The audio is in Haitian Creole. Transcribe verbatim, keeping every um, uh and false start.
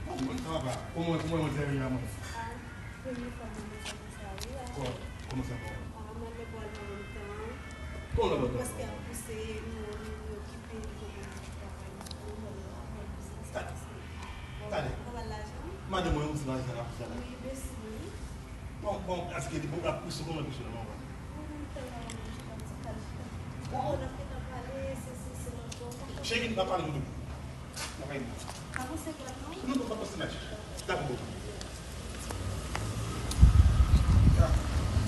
Bon, bon, sa va. Kòman, kòman w te rive a mwen? Kò-, kòman sa va? Kòman w ap fè? Tande. Tande. Madanm mwen, yon ti bagay sa la pou sa la. Bon, bon, èske li bon, ap pouse kòman pouse la, maman? Cheri, n pa pale nou. N pa pale nou. Non, non, pa pase la, cheri. Dakò, bon.